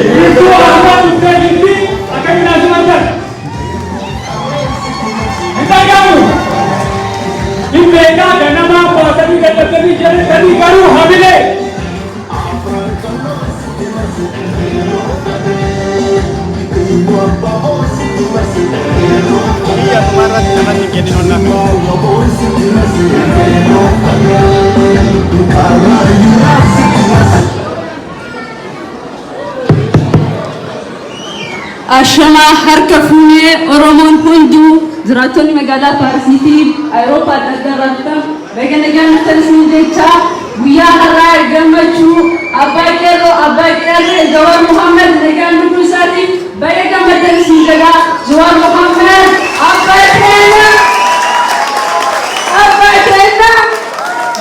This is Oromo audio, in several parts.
Biiftuu asumaan dhuftee jirti. Akkamiin asumattan? Hin dhagamu. Hin beekaa ganamaa baatanii dadhabdanii jedhanii garuu hamilee. Biyya dhumarratti namatti hin kennin onnaa. Ashamaa harka fuunee Oromoon hunduu jiraattonni magaalaa Paarisii fi Awurooppaa adda addaa irraa dhuftan baga nagaan dhuftan isin jechaa guyyaa har'aa gammachuu abbaa qeerroo abbaa qeerree Jawaar Muhammad nagaan dhufuu isaatiif baga gammaddan isin jedha. Jawaar Muhammad abbaa keenya abbaa keenya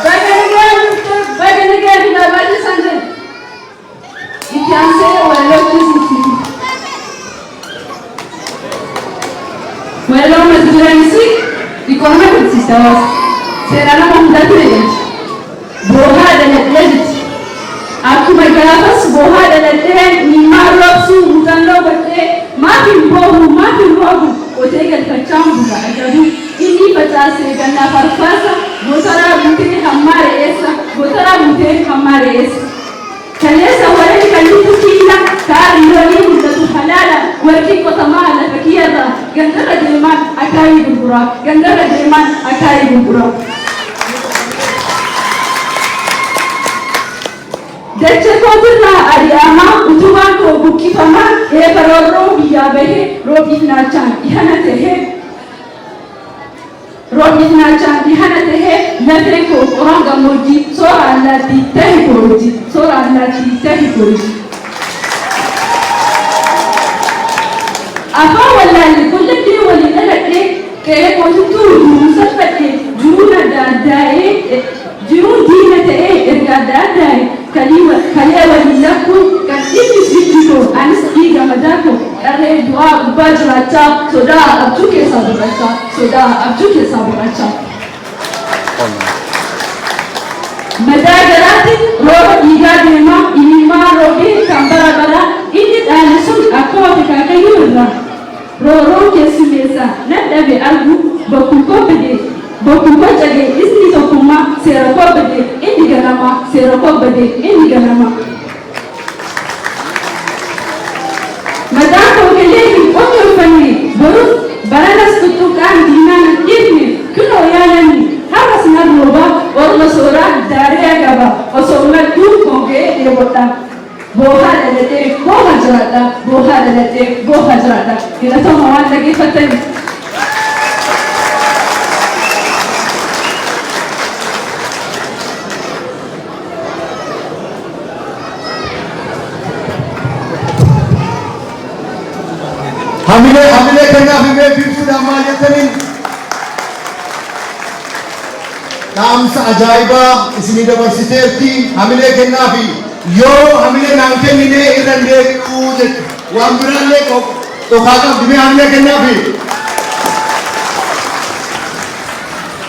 baga nagaan dhufte baga nagaan ilaalaa isaan jedha. Itti aansee walalootti isin Walaloo mata dureen isii xiqqooma tursiista hawaasa. Seenaa nama hundaatti eegalti. Boohaa dhaladhee jetti. Akkuma gaafas boohaa dhaladhee imimmaan roobsuu muuxannoo godhee maaf hin boohu maaf hin roobu qotee galfachaan bula agabuu inni facaase gannaaf arfaasa gootaraa guutee hammaa re'eessa gootaraa guutee hammaa re'eessa. Kaleessa warri kallitu kiyya kaarri loonii mul'atu halaala warqii qotamaa lafa kiyyarra gandarra deemaan akaayii gurguraa gandarra deemaan akaayii gurguraa. Dachee kootirraa ari'amaa utubaan koo buqqifamaa eeba roorroo biyyaa bahee roobiif naachaan dhihana tahee roobiif naachaan dhihana tahee lafee koo qoraan gammoojjii soora allaattii tahe koo hojii soora allaattii tahe koo hojii. Afaan wallaalle qullabbii waliin dhaladhee qe'ee kootittuu jiruu salphadhee jiruun adda addaa'ee jiruun diina ta'ee erga adda addaa'e kalee waliin lakkuu kan dhimmis ijji koo anis dhiiga mataa koo qarree du'aa gubbaa jiraachaa sodaa abjuu keessaa boqachaa sodaa abjuu keessaa boqachaa. Madaa garaatti rooba dhiigaa deemaa imimmaan roobee kan bara baraa inni dhaale sun akkuma akaakayyuu irraa roorroon keessummeessa nan dhabe argu bokkuu koo badee bokkuu koo cabee isni tokkummaa seera koo badee inni ganamaa seera koo badee inni ganamaa. Mataan koo galee hin qotolfanne borus baranas tuttuqaan diinaan hin dhiifne kunoo yaalanni har'as nan roobaa orma sooraa daaree qaba osoo madduu honga'ee dheebodha. Boohaa dhaladhee booha jiraadha boohaa dhaladhee booha jiraadha. Galatooma waan dhaggeeffattaniif. Hamilee hamilee kennaaf himee biiftuudhaan maal jettaniin dhaamsa ajaa'ibaa isinii dabarsiteerti. Hamilee kennaafi yoo hamilee naan kennine irra hin deebi'uu jetti. Waan biraallee dhokaa qabdi mee hamilee kennaafi.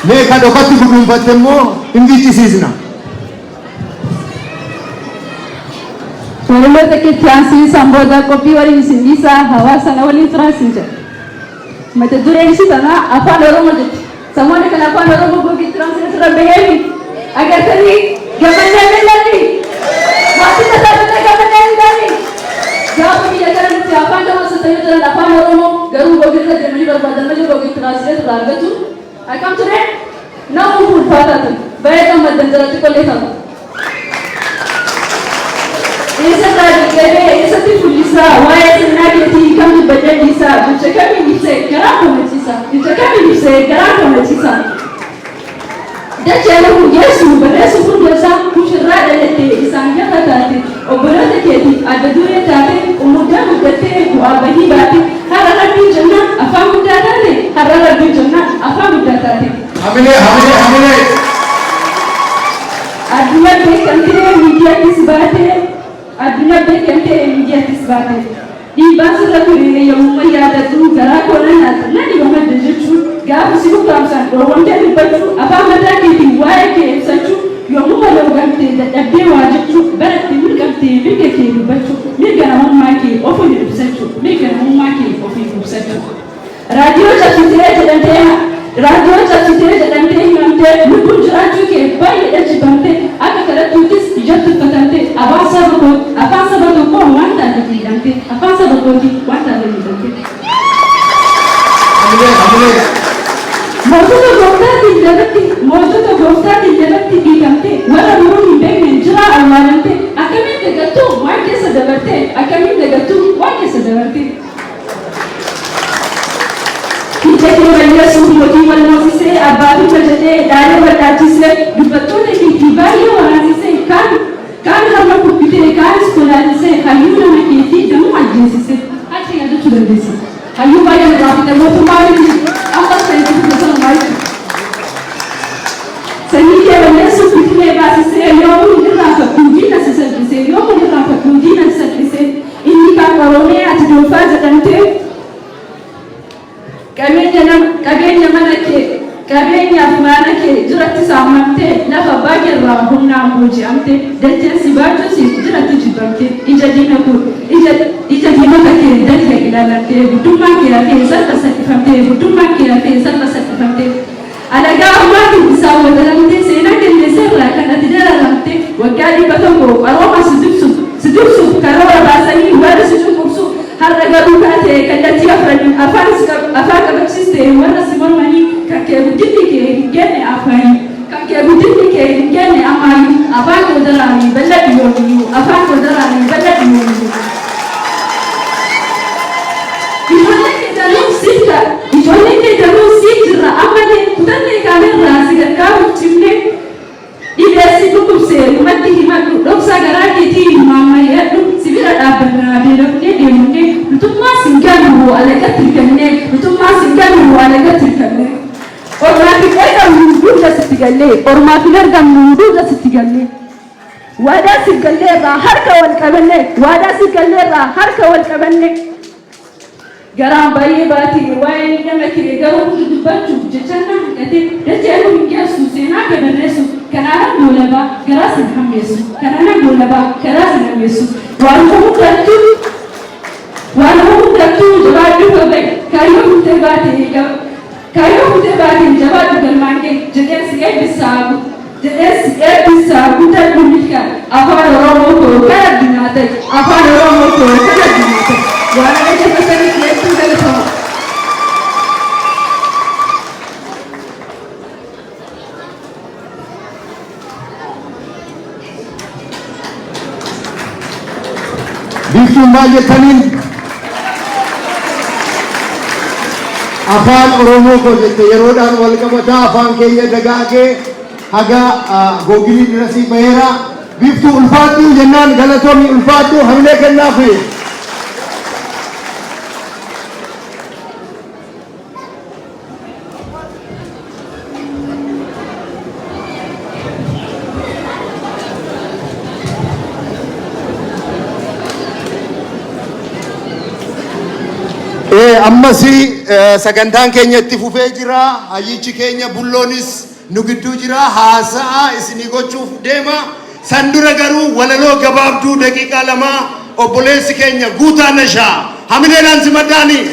Mee ka dhokatti guduunfatte immoo hin fichisiisna. Walaloota keetti aansiisaan booda qophii waliin isin dhiisaa hawaasa na waliin turaa isin jedha. Mata dureen isii tanaa afaan Oromoo jetti. Samoonni kan afaan Oromoo Google Translate irra baheemi. Agartanii gammannee millanni. Maatii tajaajila gammannee millanni. Gaafa biyya kana nuti afaan gama sassanii jiran afaan Oromoo garuu Google irra deemanii barbaadan malee Google Translate irraa argatu. Akkam ture? Nama ulfaataa ture. Baay'ee gammaddan jalatti qollee ta'u. Eessarraa jalqabee eessatti fullisaa waa'ee sirnaa keetii kam dubbadhee dhiisaa jecha kamiin ibsee garaa komachiisa jecha kamiin ibsee garaa komachiisa. Dachee lubbuu geessu barreessu hundeessaa kushirraa dhalattee isaan gama taate obboloota keetiif adda duree taate umuddaa guddattee bu'aa bahii baate har'a rabbiin jennaan afaan guddaa taate har'a rabbiin jennaan afaan guddaa taate. Hamilee hamilee hamilee. Addunyaa beekamtee miidiyaattis baate addunyaa beekamtee miidiyaattis baate dhiibbaan sirra ture yommuu yaadadhu garaa koo nan naata nan dhibamadde jechuun gaafa si ukkaamsan dhoowwamtee dubbachuu afaan mataa keetiin waa'ee kee ibsachuu yommuu waloogamtee dadhabdee waa jechuu baratti mulqamtee mirga kee dubbachuu mirga namummaa. dubbachuu, mirga namummaa kee ofiif ibsachuu. Raadiyoo cabsitee jedhamtee, raadiyoo cabsitee jedhamtee himamtee, lubbuun jiraachuu kee baay'eedha jibbamtee, akka kadhattuuttis ijatti uffatamtee, afaan saba koo, afaan saba tokkoo waan taateef miidhamtee, afaan saba kootii waan taateef miidhamtee. Hamilee, hamilee. Mootota gooftaatiin jalatti, mootota gooftaatiin jalatti dhiitamtee, warra muruu hin beekne jiraa awwaalamtee, akkamiin dagattuu waan keessa dabartee, akkamiin dagattuu waan keessa dabartee. Hidda kee balleessuuf mootii wal moosisee, abbaa fi jedhee dhaalee wal dhaachisee, dubbattoota keetii baay'ee waraansisee, kaan kaan harma kubbitee, kaanis sodaachisee, hayyuu nama keetii danuu ajjeesisee. Achi yaadachuu dandeessa. Hayyuu baay'ee nurraa fixe mootummaa miti, ammas ta'e itti fufe sanumaa jechuudha. Sanyii kee balleessuuf biqilee baasisee, yoomuu hin irraanfadhu diina si salphisee, yoomuu hin irraanfadhu diina si salphisee. Inni kan Oromiyaa ati doofaa jedhamtee, qabeenya nama, qabeenya mana kee, qabeenyaaf mana kee jiratti saamamtee, lafa abbaa keerraa humnaan booji'amtee, dacheen si baachuus jiratti jibbamtee, ija diina koo, ija ija diinota kee dalga ilaalamtee, guddummaan kee hafee salpha salphifamtee, guddummaan kee hafee salpha salphifamtee. Alagaa ammaatiin isaan wadalamtee, seenaa kenneesserraa kan ati dararamte, waggaa 100 qarooma si dursuuf, si dursuuf karoora baasanii warra si cunqursu, har'a garuu kaatee kallattii afraniin afaan si afaan qabachiiste warra si mormanii. Kan kee guddinni kee hin genne afaanii, kan kee guddinni kee hin genne amaayyuu. Afaan koo daraanii bal'adhu yoomiyyuu, afaan koo daraanii bal'adhu yoomiyyuu. Ijoolleen kee danuu siif ijoolleen kee danuu siif jirra ammallee, kutannee kaanerraa si gargaaruuf cimnee. Dhibee si dhukkubse numatti himadhu, dhoksaa garaa keetii maammayyadhu, si bira dhaabbannaa beelofnee deemnee. Nutummaa sin gannu alagatti hirkannee, nutummaa sin gannu alagatti hirkannee. Ormaaf hin ergamnu duuba sitti gallee, ormaaf hin ergamnu duuba sitti gallee. Waadaa siif galleerraa harka wal qabannee, waadaa siif galleerraa harka wal qabannee. Garaan baay'ee baatee waa'ee miidhama kee garuu hundi dubbachuuf jecha na hanqate. Dachee nu hin geessu seenaa kee barreessu, kanaanan goolabaa garaa sin hammeessu, kanaanan goolabaa garaa sin hammeessu. Waanuma hundattuu, waanuma hundattuu jabaadhu baba'i, kaayyoo fuutee baate, kaayyoo fuutee baate jabaadhu galmaan ga'e jedheen si eebbisaa, jedheen si eebbisaa. Guddadhu, milka afaan Oromoo koo kan addunyaa ta'e, afaan Oromoo koo kan addunyaa ta'e. Waan dhaggeeffataniif hedduu galatoomaa. Biiftuun maal jettaniin? Afaan Oromoo koo jette, yeroodhaan wal qabataa, afaan keenya dagaagee haga googilii dirasii baheera. Biiftuu, ulfaadhu jennaan, galatoomii, ulfaadhu, hamilee kennaafi. Ammas sagantaan keenya itti fufee jira. Hayyichi keenya Bulloonis nu gidduu jira. Haasa'a isinii gochuuf deema. San dura garuu walaloo gabaabduu daqiiqaa 2 obboleessi keenya Guutaa Nashaa, hamileedhaan simadhaanii.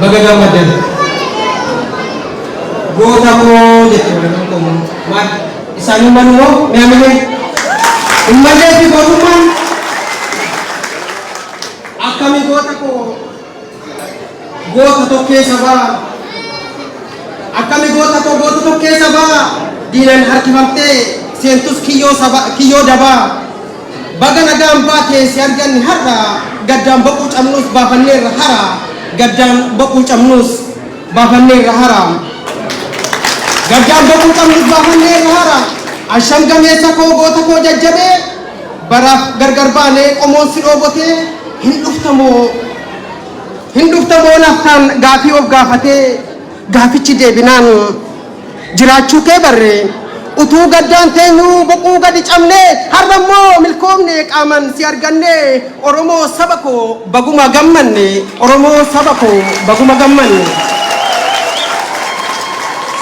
Baga gammaddan. Goota koo jette walaloon koo maal isaan hin malu moo mee hamilee hin malleefi gootummaan akkami? Goota koo, goota tokkee sabaa, akkami goota koo, goota tokkee sabaa, diinan harkifamtee seentus kiyyoo saba, kiyyoo dabaa. Baga nagaan baatee si arganne har'a, gaddaan boquu cabnuus baafanneerra hara, gaddaan boquu cabnuus baafanneerra hara, gaddaan boquu cabnuus baafanneerra hara. Asham gameessa koo, goota koo jajjabee, baraaf gargar baanee qomoon si dhoobotee, hin dhuftamoo, hin dhuftamoo naftaan gaafii of gaafatee, gaafichi deebinaan jiraachuu kee barre. Utuu gaddaan teenyuu boquu gadi cabne, har'a immoo milkoomne qaaman si arganne. Oromoo saba koo, baguma gammanne. Oromoo saba koo, baguma gammanne.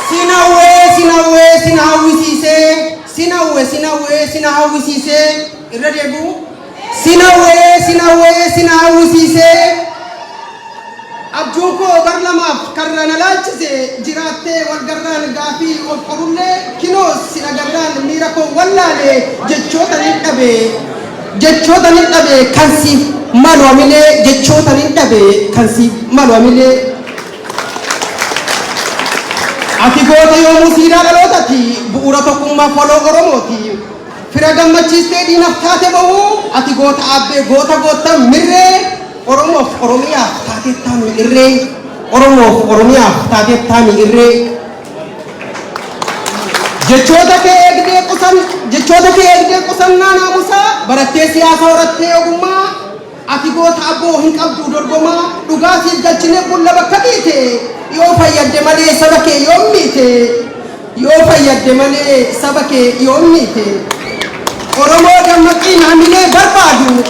Siin Sin hawwe, sin hawwe, sin hawwisiisee. Irra deebi'u. Sin hawwe, sin hawwe, sin hawwisiisee. Abjuun koo bar lamaaf karra na laalchise, jiraattee wal garraan gaafii of qorullee, kinoos si agarraan miira koo wallaale. Jechoota nin dhabe, jechoota nin dhabe kan siif malu amilee, jechoota nin dhabe kan siif malu amilee. Ati goota yoomuu siidaa dhalootati, bu'uura tokkummaa foloo Oromooti. Fira gammachiistee diinaf taate ba'u, ati goota aabbee, goota goottan mirree, Oromoof Oromiyaaf taatettaami irree, Oromoof Oromiyaaf taatettaami irree. Jechoota kee eegdee qusan, jechoota kee eegdee qusannaa naamusaa barattee, siyaasa horattee ogummaa, ati goota abboo hin qabdu dorgomaa. Dhugaa siif galchine bulla bakka dhiite, yoo fayyadde malee saba kee yoom miite? Yoo fayyadde malee saba kee yoom miite? Oromoo dammaqiin hamilee barbaadu,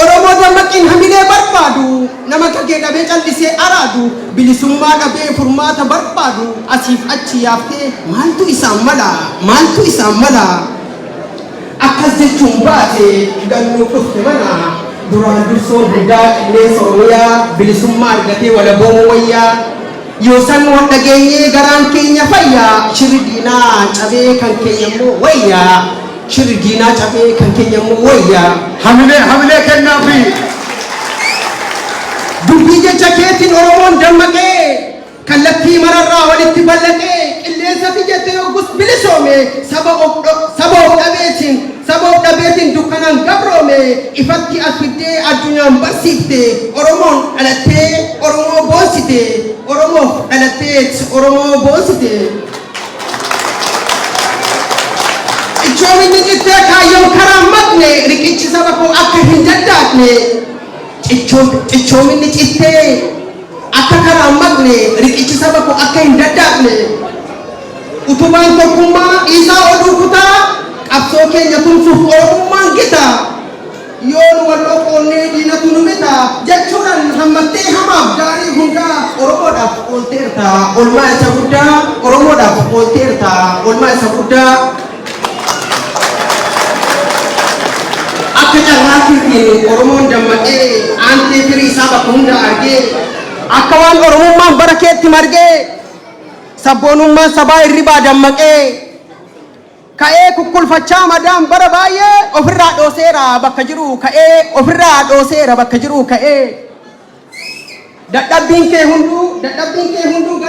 Oromoo dammaqiin hamilee barbaadu, nama kagee dhabee callisee araadu, bilisummaa dhabee furmaata barbaadu, asiif achi yaaftee maaltu isaan mala, maaltu isaan mala? Akkas jechuun baate gannuuf dhufte mana. Duraan dursoon hundaa qilleensa Oromiyaa bilisummaa argatee walaboomuu wayyaa. Yoo san wal dhageenyee garaan keenya fayyaa, shirri diinaa cabee kan keenya immoo wayyaa, shirri diinaa cabee kan keenya immoo wayyaa. Hamilee, hamilee kennaafi. Dubbii jecha keetiin Oromoon dammaqee, kallattii mararraa walitti ballaqee, qilleensatti jettee yoggus bilisoome, saba of dhabeetiin dukkanaan gabroome ifatti as fiddee addunyaan barsiifte. Oromoon dhalattee Oromoo boonsite, Oromoof dhalattee Oromoo boonsite. Cichoominni cittee kaayyoon karaa maqne, riqichi saba koo akka hin daddaaqne. Cichoominni cittee akka karaa maqne, riqichi saba koo akka hin daddaaqne. Utubaan tokkummaa dhiisaa oduu kutaa, qabsoo keenya tumsuuf Oromummaan gita. Yoo nu wal qoqqoonnee diinatu nu bita jechuudhaan hammattee hamaaf gaarii hundaa Oromoodhaaf oolteerta olmaa isa guddaa, Oromoodhaaf oolteerta olmaa isa guddaa. Akka carraa keetiin Oromoon dammaqee, aantee firii isaa bakka hunda argee, akka waan Oromummaan bara keetti margee, sabboonummaan sabaa hirribaa dammaqee ka'ee kukkulfachaa, madaan bara baay'ee ofirraa dhooseera bakka jiru ka'ee, ofirraa dhooseera bakka jiru ka'ee. Dadhabbiin kee hunduu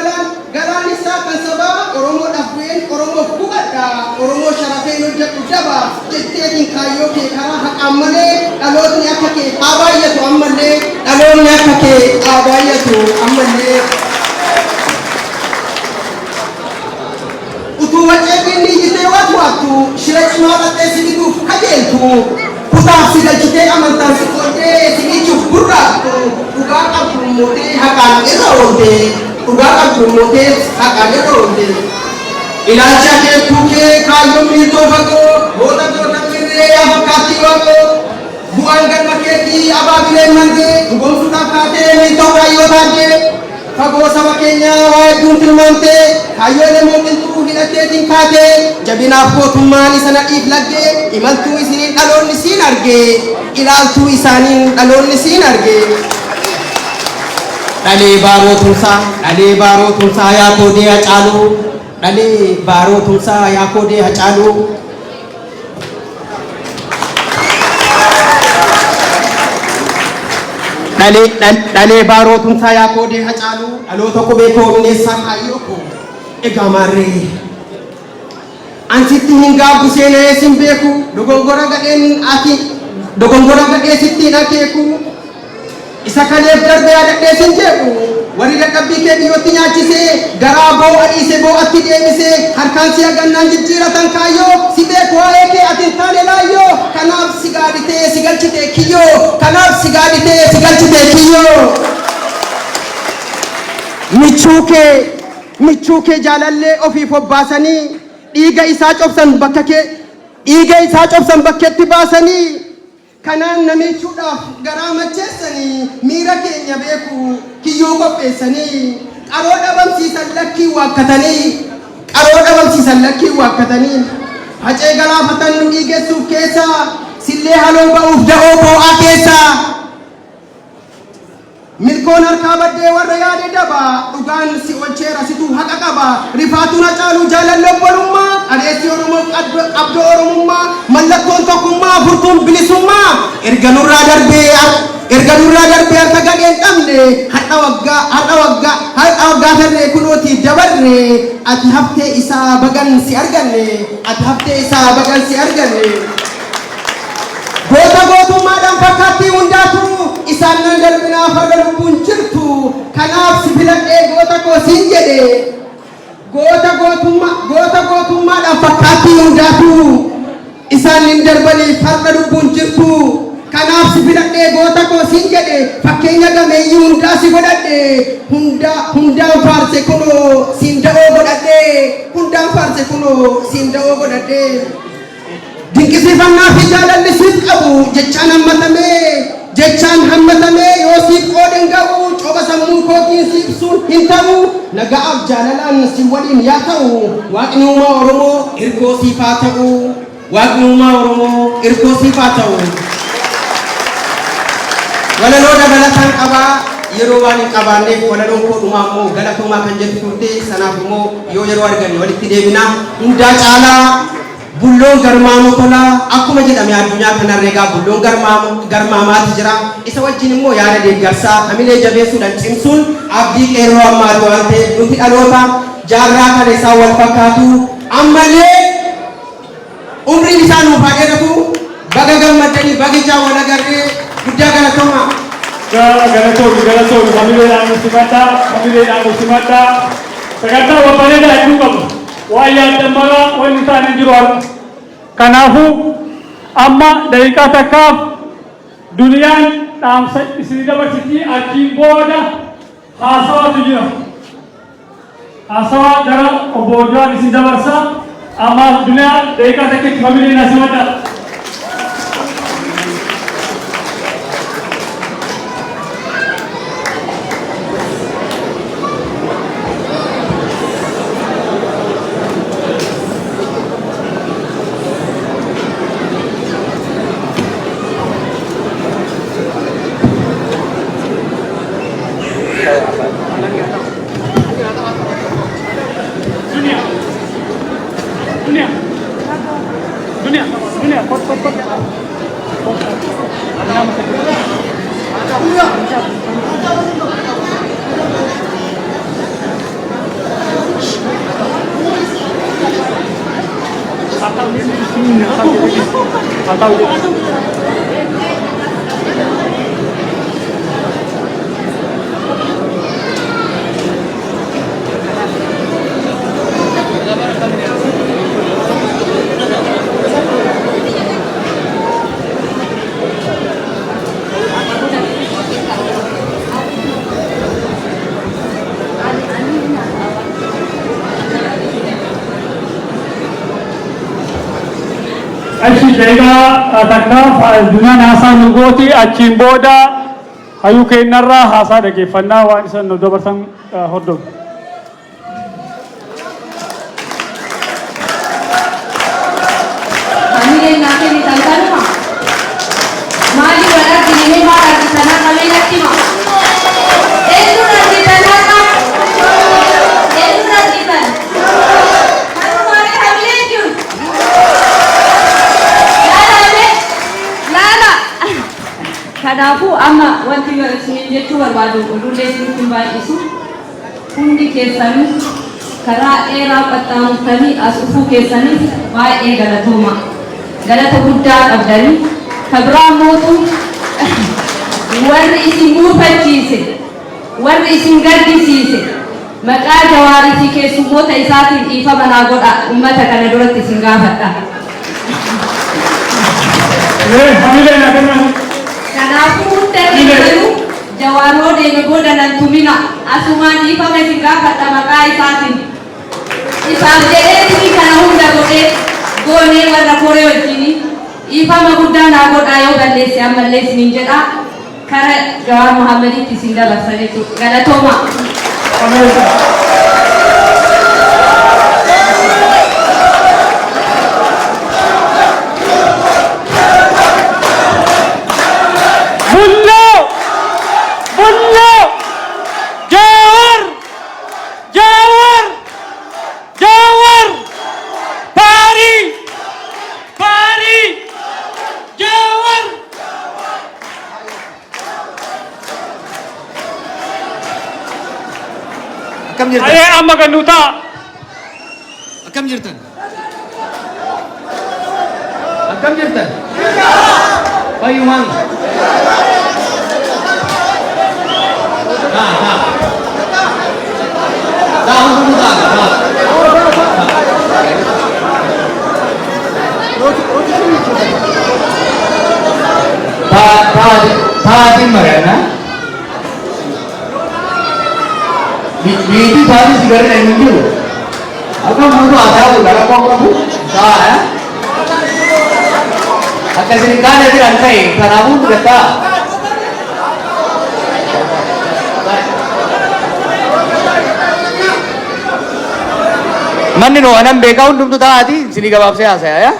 galaan isaa kan sabaa. Oromoodhaaf du'een Oromoof gubadha, Oromoo sharafeen hojjedhu daba jetteetiin kaayyoo kee karaa haqaan malee, dhalootni akka kee haa baay'atu ammallee, dhaloonni akka kee haa baay'atu ammallee. Utuu waceebiin iyyitee watwaattu, shira cimaa xaxxee si bituuf kajeeltu, kutaaf si galchitee amantaan si qooddee si miichuuf gurraattu, dhugaa qabdu mootee haqaan irra oolte, dhugaa qabdu mootee haqaan irra oolte. Ilaalcha keettuu kee kaayyoon miiltoo fagoo, goota goota mirree yaa fakkaattii waaqoo, bu'aan galma keetii abaabileen margee, dhugoomsuudhaaf kaatee miiltoo kaayyoo taatee, fagoo saba keenyaa waa hedduun tilmaamtee, kaayyoolee mooqiltuu hidhatteetiin kaatee, jabinaaf gootummaan isa nadhiif laggee, imaltuu isiniin dhaloonni siin argee, ilaaltuu isaaniin dhaloonni siin argee. Dhalee Baaroo Tumsaa, dhalee Baaroo Tumsaa yaa koodee Hacaaluu, dhalee Baaroo Tumsaa yaa koodee Hacaaluu. Dhalee Baaroo Tumsaa yaa koodee Hacaaluu, dhaloota qubee koo, minneessaa kaayyoo koo. Egaa maarree, ansitti hin gaabbu, seenaa sin beeku, dogongora gadheen ati dogongora gadhee sitti hin akeeku, isa kaleef darbe yaadadhee sin jeequ. Warri dadhabbii kee biyyootti nyaachisee, garaa boo'a dhiise boo'atti deebisee, harkaan si hagannaan jijjiiratan kaayyoo, si beeku waa'ee kee, ati hin taane laayyoo, kanaaf si gaaditee si galchite kiyyoo, kanaaf si gaaditee si galchite kiyyoo. Michuu kee jaalallee ofiif obbaasanii, dhiiga isaa cobsan bakka kee, dhiiga isaa cobsan bakkeetti baasanii, kanaan namichuudhaaf garaa macheessanii, miira keenya beeku kiyyoo qopheessanii, qaroo dhabamsiisan lakkii waakkatanii, qaroo dhabamsiisan lakkii waakkatanii. Hacee galaafatan nu dhiigessuuf keessa, sillee haloo ba'uuf da'oo boo'aa keessa. Milkoon harkaa baddee warra yaade daba, dhugaan si olcheera situ haqa qaba. Rifaatuun Hacaaluu jaalalli obbolummaa, qareessi Oromoof qabdoo Oromummaa, mallattoon tokkummaa furtuun bilisummaa. Erga nurraa darbee erga nurraa darbee harka gadheen dhabne, har'a waggaa har'a waggaa har'a waggaa tarree kunootii dabarre. Ati haftee isaa bagan si arganne, ati haftee isaa bagan si arganne. Goota gootummaadhaan fakkaattii hundaatu, isaan nan darbinaa farda lubbuun jirtu. Kanaaf si filadhee goota koo siin jedhe. Goota gootummaa goota gootummaadhaan fakkaattii hundaatu, isaan hin darbanii farda lubbuun jirtu. Kanaaf si filadhee goota koo siin jedhe. Fakkeenya gameeyyii hundaa si godhadhe. Hunda hundaan faarse kunoo siin da'oo godhadhe. Hundaan faarse kunoo siin da'oo godhadhe. Dinqisiifannaa fi jaalalli siif qabu jechaan hammatamee jechaan hammatamee yoo siif qooden ga'u, coba sammuu kootiin si ibsuun hin ta'u. Naga'aaf jaalalaan si waliin yaa ta'u. Waaqni uumaa Oromoo irkoo siif haa ta'u. Waaqni uumaa Oromoo irkoo siif haa ta'u. Walaloo dabalataan qabaa, yeroo waan hin qabaanneef walaloon koo dhumaa immoo galatoomaa kan jettu turte. Sanaaf immoo yoo yeroo arganne walitti deebina. Hundaa caalaa bulloon garmaamuu tola akkuma jedhame, addunyaa kanarra egaa bulloon garmaamaati jira. Isa wajjin immoo yaada deeggarsaa, hamilee jabeessuudhaan cimsuun abdii qeerroo ammaati waan ta'eef, nuti dhaloota jaarraa kana isaan wal fakkaatu ammallee umriin isaa nuuf haa dheeratu. Baga gammaddanii, baga ijaan wal agarree, guddaa galatoomaa. Galatoomi, galatoomi. Hamileedhaan nu simadhaa, hamileedhaan nu simadhaa. Sagantaa babbareedaa hedduu qabna. Waan yaaddan maraa wanni isaan hin jiru har'a. Kanaafuu amma daqiiqaa takkaaf duniyaan dhaamsa isinii dabarsitii, achiin booda haasawaatu jira. Haasawaa gara obbo Jawaar isin dabarsa. Amma duniyaa daqiiqaa takkitti hamileen na simadhaa. Dunia. Dunia. Dunia. Dunia. Kot, kot, kot. Nama Atau Achi daqiiqaa takkaaf duniyaan haasaa nu gooti, achiin booda hayyuu keenyarraa haasaa dhageeffannaa, waan isan nu dabarsan hordofu. Hamileen naa kennitan kanuma. Maali wal argine mee maal argitan har'a mee natti hima. Eenyuun argitan har'a? Eenyuun argitan? Kanumaanii hamileen jiru. Laala mee laala. Kanaafuu amma wanti isiniin jechuu barbaadu, oduullee isinitti hin baay'isu. Hundi keessanuu karaa dheeraa qaxxaamurtanii as dhufuu keessaniif baay'ee galatooma. Galata guddaa qabdanii. Ka biraa mootu warri isin muufachiise, warri isin gaddisiise, maqaa Jawaarii fi keessummoota isaatiin dhiifama naa godha, ummata kana duratti isin gaafadha. Mee hamilee naa kennaa. Kanaafuu hunda keessanuu Jawaar hoo deeme booda nan tumina. Asumaan dhiifama isin gaafadha maqaa isaatiin. Isaaf jedhee kana hunda godhee goonee warra koree wajjini dhiifama guddaa naa godhaa yoo balleesse ammallee isiniin jedha. Kara Jawaar Mohammeditti isin dabarsa jechuudha. Galatooma. Amazing. Akkam jirtan? Ayee amma gannuu ta'a. Akkam jirtan? Akkam jirtan? Fayyumaan. Taa taa. Taa hundumtuu taa taa. Taa taa taatiin mari'annaa. Niitii taatii si garee hin jiru. Akka muudu haasaa godha rakkoo qabu. Taa akka isin hin taane biraan ta'e kanaafuu fudhataa. Manni noo anan beekaa hundumtu taa'aati isinii gabaabsee haasaya yaa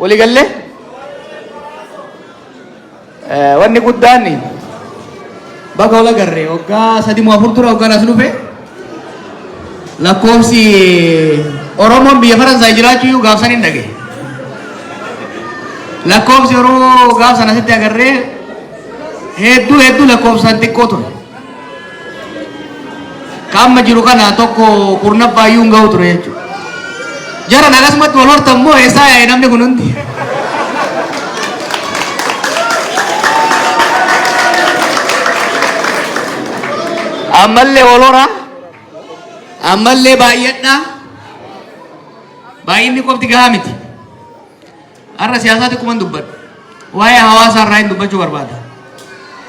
walii gallee. Wanni guddaan baga wal agarre. Waggaa 3 moo 4 tura waggaan as dhufe. Lakkoofsi Oromoon biyya Faransaay jiraachuu iyyuu gaafsan hin dhage. Lakkoofsi Oromoo gaafsan asitti agarree hedduu hedduu lakkoofsaan xiqqoo ture. Ka amma jiru kana tokko kurnaffaa iyyuu hin ga'u ture jechuudha. Jaran akkasumatti wal hortan moo eessaa yaa'e namni kun hundi? Ammallee wal horaa, ammallee baay'adhaa, baay'inni qofti gahaa miti. Har'a siyaasaa xiqquma dubbadhu. Waa'ee hawaasaa irraa hin dubbachuu barbaada.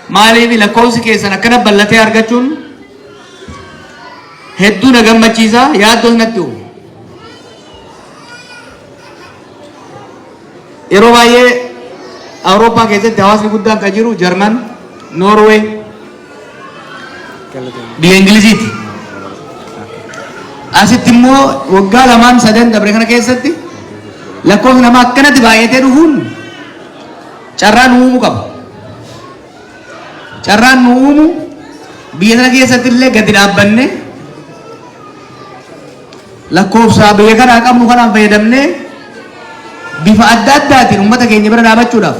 Maaliif lakkoofsi keessan akkana bal'atee argachuun hedduu na gammachiisa, yaaddoos natti uumu. Yeroo baay'ee Awurooppaa keessatti hawaasni guddaan kan jiru Jarman, Noorwee, biyya Ingiliziiti. Asitti immoo waggaa lamaan sadan dabre kana keessatti lakkoofsi namaa akkanatti baay'atee dhufuun carraa nu uumuu qaba. Carraan nu uumu biyya sana keessatti illee gadi dhaabbanne lakkoofsa biyya kanaa qabnu kanaan fayyadamnee bifa adda addaatiin uummata keenya bira dhaabachuudhaaf,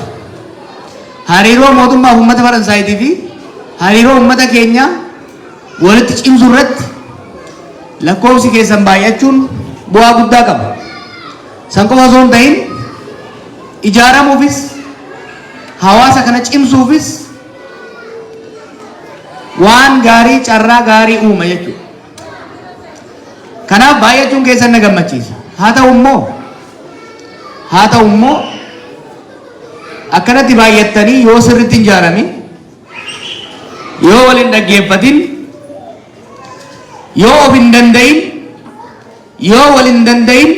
hariiroo mootummaa fi uummata Faransaayitii fi hariiroo uummata keenya walitti cimsuu irratti lakkoofsi keessan baay'achuun bu'aa guddaa qaba. San qofa osoo hin ta'in, ijaaramuufis hawaasa kana cimsuufis waan gaarii, carraa gaarii uuma jechuudha. Kanaaf baay'achuun keessan na gammachiisa. Haa ta'u immoo akkanatti baay'attanii yoo sirriitti hin ijaaramin, yoo wal hin dhaggeeffatin, yoo of hin danda'in, yoo wal hin danda'in,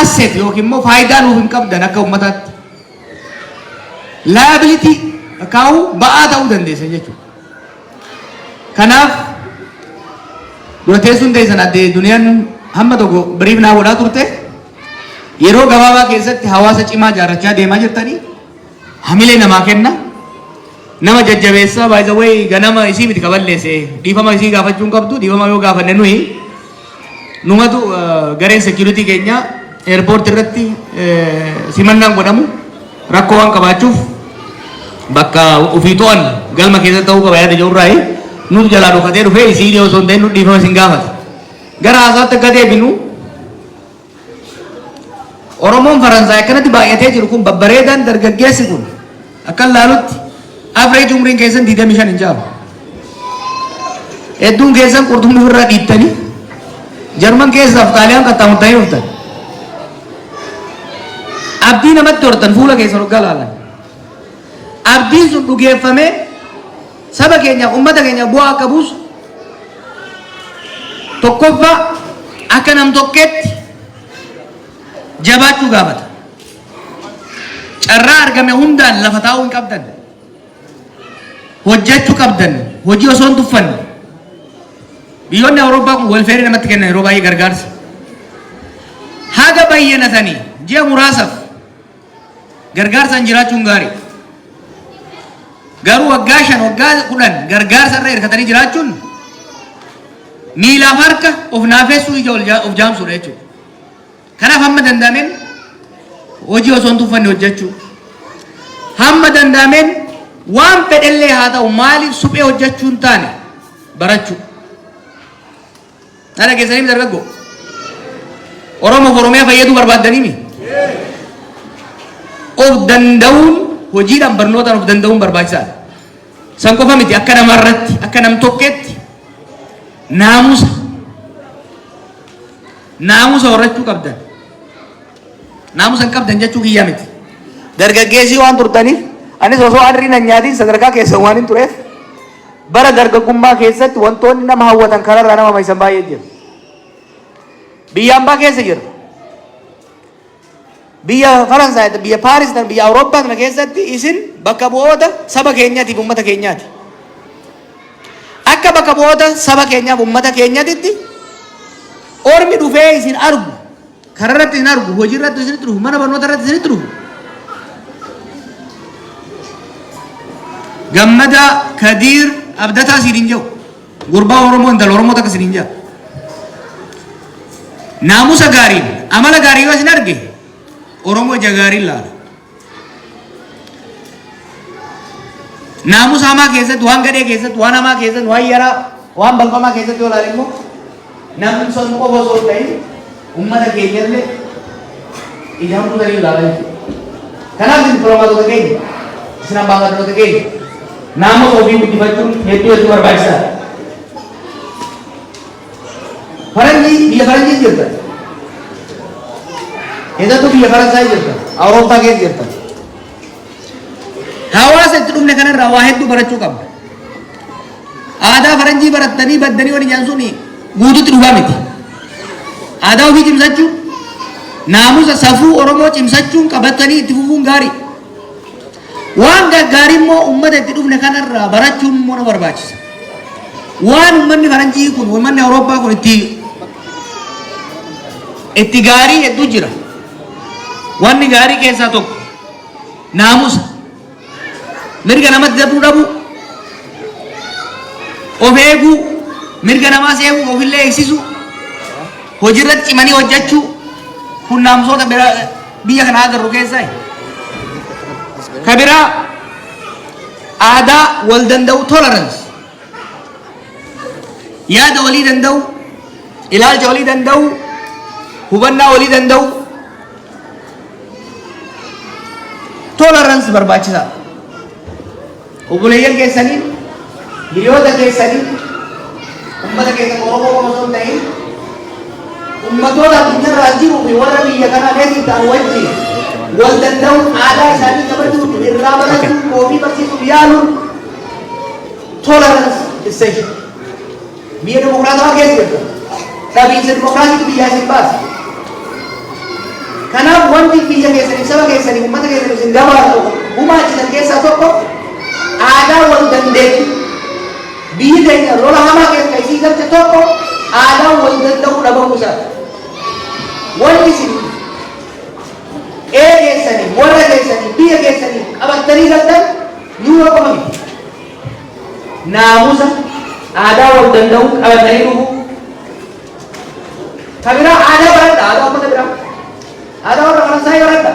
asset yookiin immoo faayidaa nuuf hin qabdan akka uummataatti. Liability kaa'uu ba'aa ta'uu dandeessan jechuudha. Kanaaf dura teessuun teessan addee duniyaan hamma tokko biriif naa godhaa turte. Yeroo gabaabaa keessatti hawaasa cimaa ijaarrachaa deemaa jirtanii hamilee namaa kenna. Nama jajjabeessaa. By the way, ganama isii miti kaballeesse, dhiifama isii gaafachuu hin qabdu. Dhiifama yoo gaafanne nuyi numatu gareen security keenya airport irratti simannaan godhamu rakkoo waan qabaachuuf bakka ofii to'an galma keessatti ta'uu qaba yaada jirurraayi nutu jalaa dhokatee dhufee isii osoo hin ta'in nu dhiifama isin gaafata. Gara haasaatti akka deebinu, Oromoon Faransaay akkanatti baay'atee jiru kun babbareedaan, dargaggeessi kun akka laalutti average umriin keessan 25 hin caalu. Hedduun keessan qurxummii ofirraa dhiittanii Jarman keessaaf Xaaliyaan qaxxaamurtanii dhuftan. Abdii namatti hortan fuula keessan hoggaa laalan. Abdiin sun dhugeeffamee saba keenyaaf, uummata keenyaaf bu'aa akka buusu, tokkoffaa akka nam tokkeetti jabaachuu gaafata. Carraa argame hundaan lafa taa'uu hin qabdan. Hojjechuu qabdan, hojii osoo hin tuffanne. Biyyoonni Awurooppaa kun welfare namatti kennan yeroo baay'ee gargaarsa. Haga bayyanatanii ji'a muraasaaf gargaarsaan jiraachuun gaarii. Garuu waggaa 5, waggaa 10 gargaarsa irra hirkatanii jiraachuun miilaaf harka of naafessuu, ija of jaamsuudha jechuudha. Kanaaf hamma danda'ameen hojii osoo hin tuffanne hojjechuu. Hamma danda'ameen waan fedhellee haa ta'u maaliif suphee hojjechuu hin taane barachuu. Na dhageessanii dargaggoo. Oromoof Oromiyaa fayyaduu barbaaddanii of danda'uun hojiidhaan barnootaan of danda'uun barbaachisaadha. San qofa miti, akka namarratti, akka nam tokkeetti naamusa horachuu qabdan. Naamusa hin qabdan jechuu kiyyaa miti. Dargaggeessii waan turtaniif, anis osoo arriin hin nyaatiin sadarkaa keessan waan hin tureef, bara dargaggummaa keessatti wantoonni nama hawwatan kararraa nama maysan baay'ee jira. Biyya ambaa keessa jira. Biyya Faransaay, biyya Paaris, biyya Awurooppaa kana keessatti isin bakka bu'oota saba keenyaatiif uummata keenyaati. Akka bakka bu'oota saba keenyaaf uummata keenyaatitti ormi dhufee isin argu, kararratti isin argu, hojii irratti isinitti dhufu, mana barnoota irratti isinitti dhufu. Gammada Kadiir Abdataa siin hin jiru. Gurbaa Oromoo, intala Oromoo takka siin hin jiru. Naamusa gaariin, amala gaarii yoo isin arge, Oromoo ija gaariin laala. Naamusa hamaa keessatti, waan gadhee keessatti, waan hamaa keessatti, waan yaraa, waan balfamaa keessatti yoo ilaale immoo, namni sun qofa osoo hin ta'in uummata keenyallee ija hamtuu sanii ilaala jechuudha. Kanaaf isin dippiloomaatota keenya, isin ambaasaadarota keenya, naamusa ofii guddifachuun hedduu hedduu barbaachisaadha. Faranjii, biyya faranjii jirtan. Keessattuu biyya Faransaay jirtan. Awurooppaa keessa jirtan. Hawaasa itti dhufne kanarraa waa hedduu barachuu qabna. Aadaa faranjii barattanii baddanii waliin jaan suni guututti dhugaa miti. Aadaa ofii cimsachuun, naamusa safuu Oromoo cimsachuun qabatanii itti fufuun gaarii. Waan gaggaarii immoo uummata itti dhufne kanarraa barachuun immoo nu barbaachisa. Waan uummanni faranjii kun, uummanni Awurooppaa kun itti gaarii hedduu jira. Wanni gaarii keessaa tokko naamusa. Mirga namatti dabruu dhabuu, of eeguu, mirga namaas eeguu, ofillee eegsisuu, hojiirratti cimanii hojjechuu, kun naamusoota biraa biyya kana agarru keessaa. Ka biraa aadaa wal danda'u, tolerance. Yaada walii danda'u, ilaalcha walii danda'u, hubannaa walii danda'u. Tolerance barbaachisaadha. Obboleeyyan keessanii, hiriyoota keessanii, ummata keessan Oromoo qofa osoo hin ta'in, ummatoota addunyaarraa jiruu fi warra biyya kanaa keessa ta'an wajjin wal danda'uun, aadaa isaanii kabajuun, irraa barachuun, ofii barsiisuuf yaaluun, tolerance essential. Biyya dimokiraatawaa keessa jirta. Dhabiinsa dimokiraasiitu biyyaa isin baasa. Kanaaf wanti biyya keessaniif, saba keessaniif, uummata keessaniif isin gabaatu gumaachisan keessaa tokko aadaa wal dandeettii. Biyyi keenya lola hamaa keessa isii galche tokko aadaa wal danda'uu dhabamuu isaati. Wanni isin qe'ee keessanii, warra keessanii, biyya keessanii qabattanii galtan yuuroo qofa miti. Naamusa, aadaa wal danda'uu qabatanii dhufu. Ka biraa aadaa baradha, aadaa uummata biraa. Aadaa warra Faransaayii baradha.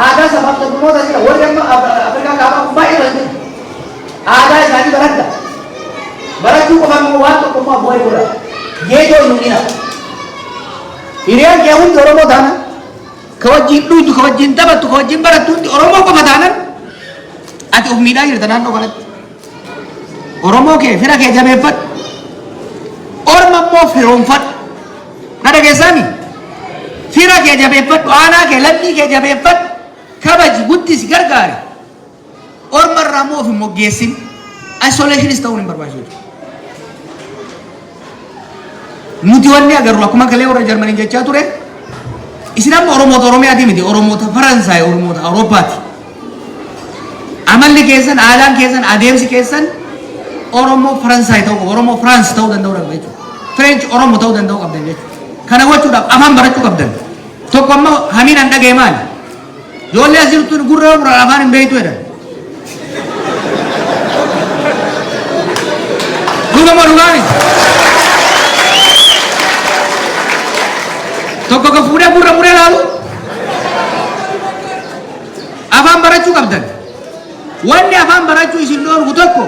Aadaa sabaaf sablammoota jira. Warri amma Afrikaa kaabaa kun baay'ee baratee. Aadaa isaanii baradha. Barachuu qofa immoo waan tokko immoo abboo godha. Geejoo hin dhina. Hiriyaan kee hundi Oromoo taana. Ka wajjin dhuydu, ka wajjin taphattu, ka wajjin barattu hundi Oromoo qofa taanan, ati of miidhaa jirta naannoo kanatti. Oromoo kee, fira kee jabeeffadhu. Orma immoo firoonfadhu. Na dhageessaani? Fira kee jabeeffadhu, aanaa kee, lammii kee jabeeffadhu. Kabaji, guddisi, gargaari. Orma irraa immoo of hin moggeessin. Isolationis ta'uun hin barbaachisu. Nuti wanni agarru, akkuma kalee warra Jarmanii jechaa ture, isin amma Oromoota Oromiyaati miti, Oromoota Faransaay, Oromoota Awurooppaati. Amalli keessan, aadaan keessan, adeemsi keessan Oromoo Faransaay ta'uu qaba, Oromoo Firaans ta'uu danda'uu qabda jechuudha. French Oromoo ta'uu danda'uu qabdan jechuudha. Kana gochuudhaaf afaan barachuu qabdan. Tokko amma hamiin an dhagaye maali? Ijoollee as jirtu gurra muran afaan hin beektu jedhan. Dhuga moo dhugaa miti? Tokko ka fuudhee gurra muree laalu, afaan barachuu qabdan. Wanni afaan barachuu isin dhoorgu tokko,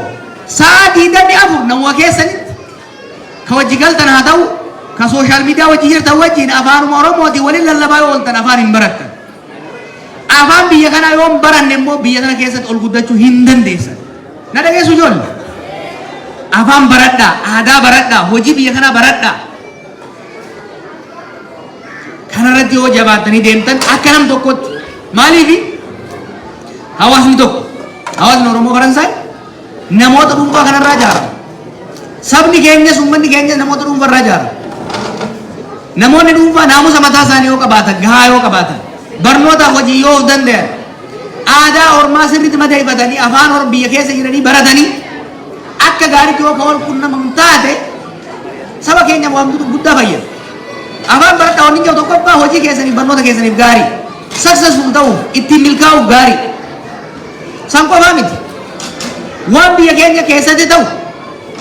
sa'a 24 namuma keessanitti Ka wajji galtan haa ta'u, ka social media wajji jirtan wajjin afaanuma Oromootiin waliin lallabaa yoo ooltan afaan hin barattan. Afaan biyya kanaa yoo hin baranne immoo biyya kana keessatti ol guddachuu hin dandeessan. Na dhageessu ijoollee? Afaan baradhaa, aadaa baradhaa, hojii biyya kanaa baradhaa. Kanarratti yoo jabaattanii deemtan akka nam tokkotti maaliifi hawaasni tokko hawaasni Oromoo Faransaay namoota dhuunfaa kanarraa ijaarama. Sabni keenyas uummanni keenyas namoota dhuunfarraa ijaarama. Namoonni dhuunfaa naamusa mataa isaanii yoo qabaatan, gahaa yoo qabaatan, barnootaaf hojii yoo of danda'an, aadaa ormaa sirriitti madeeffatanii afaan or biyya keessa jiranii baratanii akka gaariitti yoo ka wal qunnamamu taate saba keenyaaf waan guddaa fayyada. Afaan baradhaa wanni jedhu tokkoffaa hojii keessaniif barnoota keessaniif gaarii. Successful ta'uuf ittiin milkaa'uuf gaarii. San qofaa miti. Waan biyya keenya keessatti ta'u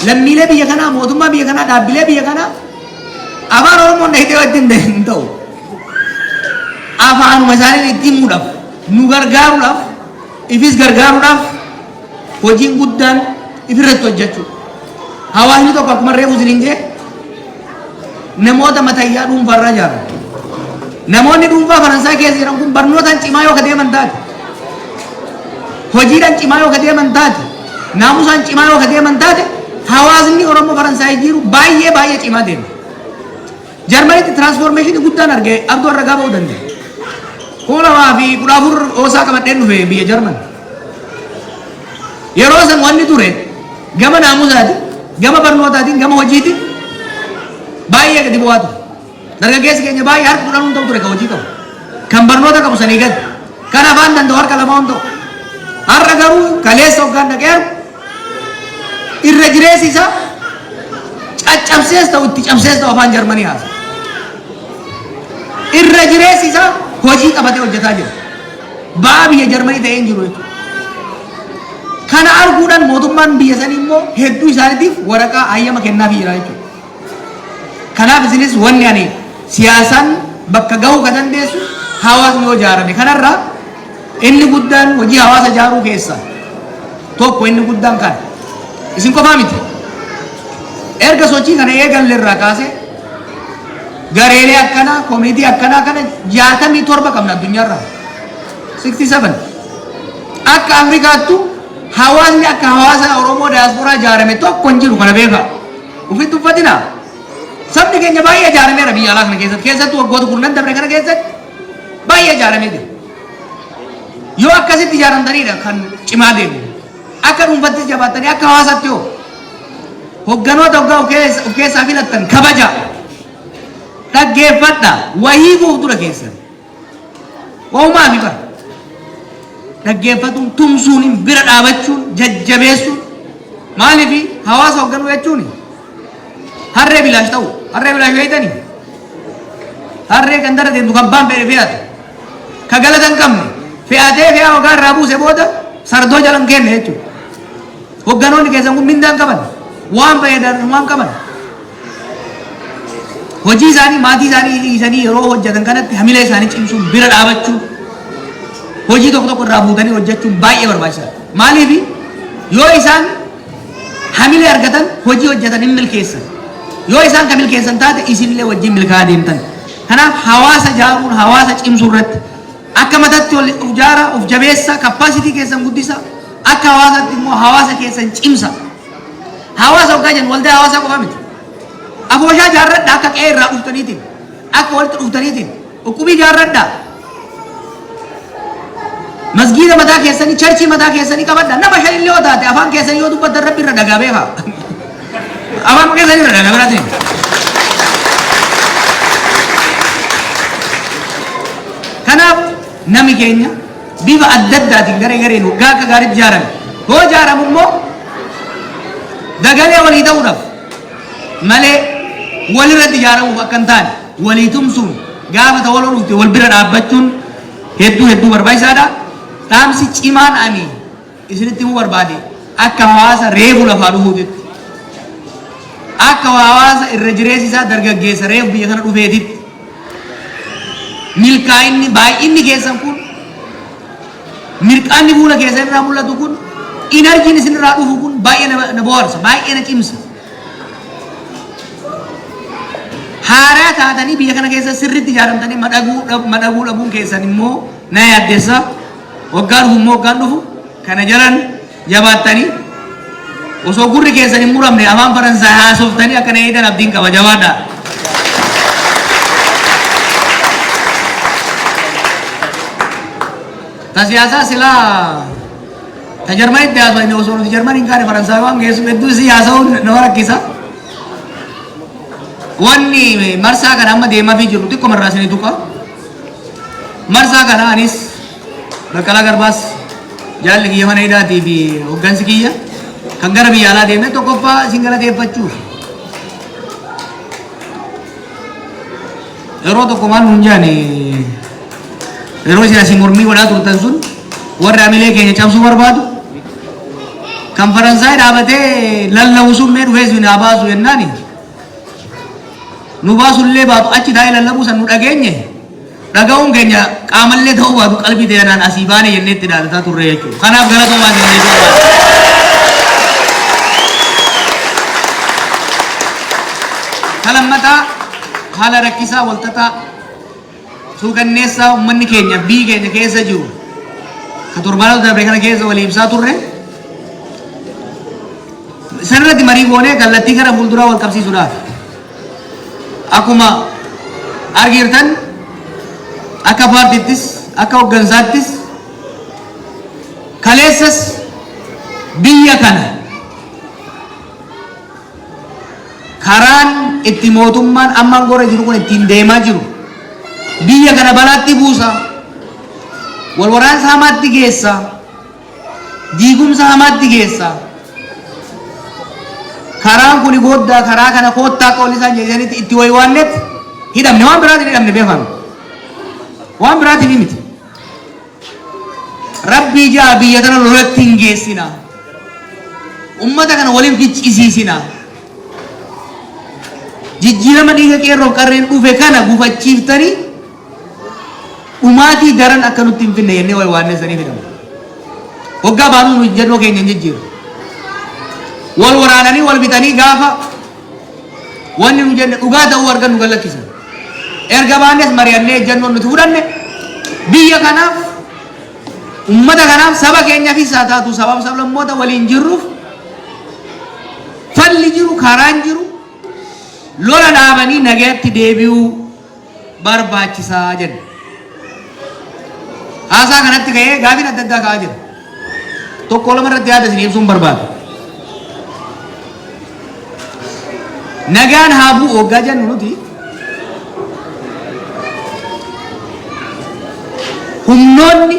lammiilee biyya kanaa, mootummaa biyya kanaa, dhaabbilee biyya kanaa afaan Oromoon dhahitee wajjin hin ta'u. Afaanuma isaaniin itti himuudhaaf, nu gargaaruudhaaf, ifis gargaaruudhaaf hojiin guddaan ifirratti hojjechuu. Hawaasni tokko akkuma reefu isiniin jee namoota matayyaa dhuunfaarraa ijaarama. Namoonni dhuunfaa Faransaay keessa jiran kun barnootaan cimaa yoo ka deeman taate, hojiidhaan cimaa yoo ka deeman taate, naamusaan cimaa yoo ka deeman taate, hawaasni Oromoo Faransaay jiru baay'ee baay'ee cimaa deema. Jarmanitti transformation guddaan arge abduu arragaa ba'uu danda'a. 2014 oosaa qabadheen dhufe biyya Jarman. Yeroo san wanni ture gama naamusaatiin, gama barnootaatiin, gama hojiitiin baay'ee gadi bu'aa ture. Dargaggeessi keenya baay'ee harka 10 ta'u ture kan hojii qabu. Kan barnoota qabu sanii gadi. Kan afaan danda'u harka 2 ta'u. Har'a garuu kaleessa hoggaan dhaqee argu irra jireessi isaa caccabsees ta'u itti cabsees ta'u afaan Jarmanii haasa. Irra jireessi isaa hojii qabatee hojjetaa jira. Ba'aa biyya Jarmanii ta'ee hin jiru jechuudha. Kana arguudhaan mootummaan biyya sanii immoo hedduu isaaniitiif waraqaa hayyama kennaafii jira jechuudha. Kanaaf isinis wanni ani siyaasaan bakka gahuu ka dandeessu hawaasni yoo ijaarame. Kanarraa inni guddaan hojii hawaasa ijaaruu keessaa tokko inni guddaan kana. Isin qofaa miti. Erga sochii kana eegalle irraa kaasee gareelee akkanaa, koominitii akkanaa kana 67 qabna addunyaarraa. 67. Akka Afrikaattu hawaasni akka hawaasa Oromoo diyaasporaa ijaarame tokko hin jiru, kana beekaa. Ofitti uffatinaa. Sabni keenya baay'ee ijaarameera biyya alaa kana keessatti. Keessattuu waggoota kurnan dabre kana keessatti baay'ee ijaaramee jira. Yoo akkasitti ijaaramtaniidha kan cimaa deemu. Akka dhuunfattis jabaattanii akka hawaasaatti yoo hogganoota hoggaa of keessaa filattan kabaja. Dhaggeeffadha. Wahii buuf dura keessan. Wahumaa fi bara. Dhaggeeffatuun, tumsuun, bira dhaabachuun, jajjabeessuun maaliif hawaasa hoogganuu jechuun harree bilaash ta'u. Harree bilaash beektanii? Harree gandara deemtu kan baan fedhe fe'atu. Ka galata hin qabne fe'atee fe'aa hoggaa irraa buuse booda sardoo jala hin kenne jechuudha. Hogganoonni keessan kun mindaa hin qaban. Waan fayyadan waan qaban. Hojii isaanii maatii isaanii dhiisanii yeroo hojjetan kanatti hamilee isaanii cimsuun bira dhaabachuun hojii tokko tokko irraa fuutanii hojjechuun baay'ee barbaachisaadha. Maaliif yoo isaan hamilee argatan hojii hojjetan hin milkeessan. Yoo isaan kan milkeessan taate isinillee wajjin milkaa'aa deemtan. Kanaaf hawaasa ijaaruun hawaasa cimsuu irratti akka matatti ol of ijaaraa, of jabeessaa, capacity keessan guddisa, akka hawaasaatti immoo hawaasa keessan cimsa. Hawaasa hoggaa jennu waldaa hawaasaa qofa miti. Afooshaa ijaarradha akka qe'ee irraa dhuftaniitiin, akka walitti dhuftaniitiin, uqqubii ijaarradha. Masgiida mataa keessanii, charchii mataa keessanii qabadha. Nama shan illee yoo taate afaan keessanii yoo dubbattan Rabbi irra dhagaa beekaa. Afaan keessanii irra dhagaa biraatiin. Kanaaf nami keenya bifa adda addaatiin garee gareen waggaa akka gaariitti ijaarame. Yoo ijaaramu immoo dagalee walii ta'uudhaaf malee walirratti ijaaramuuf akka hin taane walii tumsuun gaafa ta waloo dhufte wal bira dhaabbachuun hedduu hedduu barbaachisaadha. Dhaamsi cimaan ani isinitti himuu barbaade akka hawaasa reefu lafaa dhufuutitti, akka hawaasa irra jireessi isaa dargaggeessa reefu biyya kana dhufeetitti, milkaa'inni baay'inni keessan kun, mirqaanni fuula keessan irraa mul'atu kun, energyn isin irraa dhufu kun baay'ee na bohaarsa, baay'ee na cimsa. Haaraya taatanii biyya kana keessa sirriitti ijaaramtanii madhaguu madhaguu dhabuun keessan immoo na yaaddessa. Waggaa dhufu immoo waggaan dhufu kana jalan jabaattanii osoo gurri keessan hin muramne afaan Faransaay haasoftanii akka na eedan abdiin qaba jabaadhaa. Ta siyaasaa silaa ta Jarmanitti haasofne osoo nuti Jarmanii hin kaane Faransaay waan geessu hedduu isii haasa'uun nama rakkisa. Wanni marsaa kana amma deemaafii jiru xiqqoo irraa isinii tuqa. Marsaa kana anis Baqqalaa Garbaas jaalli kiyya mana hidhaatii fi hoggansi kiyya kan gara biyya alaa deemne tokkoffaa isin galateeffachuuf. Yeroo tokko maal nuun jedhani yeroo isin asii mormii godhaa turtan sun warri hamilee keenya cabsuu barbaadu kan Faransaay dhaabatee lallabu sun mee dhufee isin haa baasu jennaani nu baasullee baatu achi taa'ee lallabuu san nu dhageenye dhaga'uun keenya qaamallee ta'uu baatu qalbii ta'e asii baane jennee itti dhaadataa turre jechuudha. Kanaaf galatoomaa isin jechuu barbaada. Ka lammataa haala rakkisaa walxaxaa suukanneessaa uummanni keenya biyyi keenya keessa jiru ka torbaanota darbe kana keessa walii ibsaa turre sanirratti marii goonee kallattii gara fuulduraa wal qabsiisuudhaaf akkuma argitan akka paartiittis akka hooggansaattis kaleessas biyya kana karaan itti mootummaan amma aangoo jiru kun ittiin deemaa jiru biyya kana balaatti buusa, wal waraansa hamaatti geessa, diigumsa hamaatti geessa. Karaan kuni gooddaa karaa kana koottaa akka walli isaan jedhanitti itti waywaannetti hidhamne. Waan biraatiin hidhamne beekame, waan biraatiin miti. Rabbii jaa biyya tana lolatti hin geessina, ummata kana waliin ficcisiisina, jijjiirama dhiiga qeerroof qarreen dhufe kana gufachiiftanii dhumaatii daran akka nutti hin finne jennee waywaannee sanii fidamne. Hoggaa baanuu nu ejjennoo keenya hin jijjiiru. Wal waraananii wal bitanii gaafa wanni nu jenne dhugaa ta'uu argan nu gallakkisan. Erga baannes mari'annee ejjennoon nuti fudhanne biyya kanaaf, ummata kanaaf, saba keenyaafis haa taatu sabaaf sablammoota waliin jirruuf falli jiru, karaan jiru lola dhaabanii nagayatti deebi'uu barbaachisaa jenna. Haasaa kanatti ka'ee gaafiin adda addaa ka'aa jira. Tokko lama irratti yaada isin ibsuun barbaada. Nagaan haa bu'u hoggaa jennu nuti humnoonni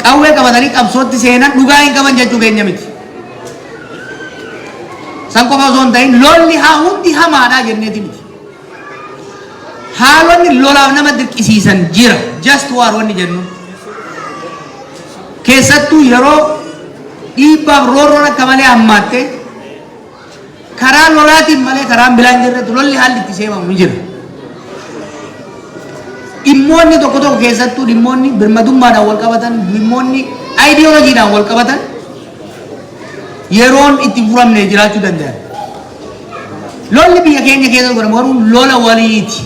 qawwee qabatanii qabsootti seenan dhugaa hin qaban jechuu keenya miti. San qofa osoo hin ta'in lolli haa hundi hamaadha jenneeti miti. Haalonni lolaaf nama dirqisiisan jira. Just war wanni jennu. Keessattuu yeroo dhiibbaaf roorroon akka malee hammaatte karaa lolaatiin malee karaan biraan jirretti lolli haalli itti seemamu ni jira. Dhimmoonni tokko tokko, keessattuu dhimmoonni birmadummaadhaan wal qabatan, dhimmoonni ayidiyooloojiidhaan wal qabatan yeroon itti furamne jiraachuu danda'an. Lolli biyya keenya keessa godhamu garuu lola waliiti.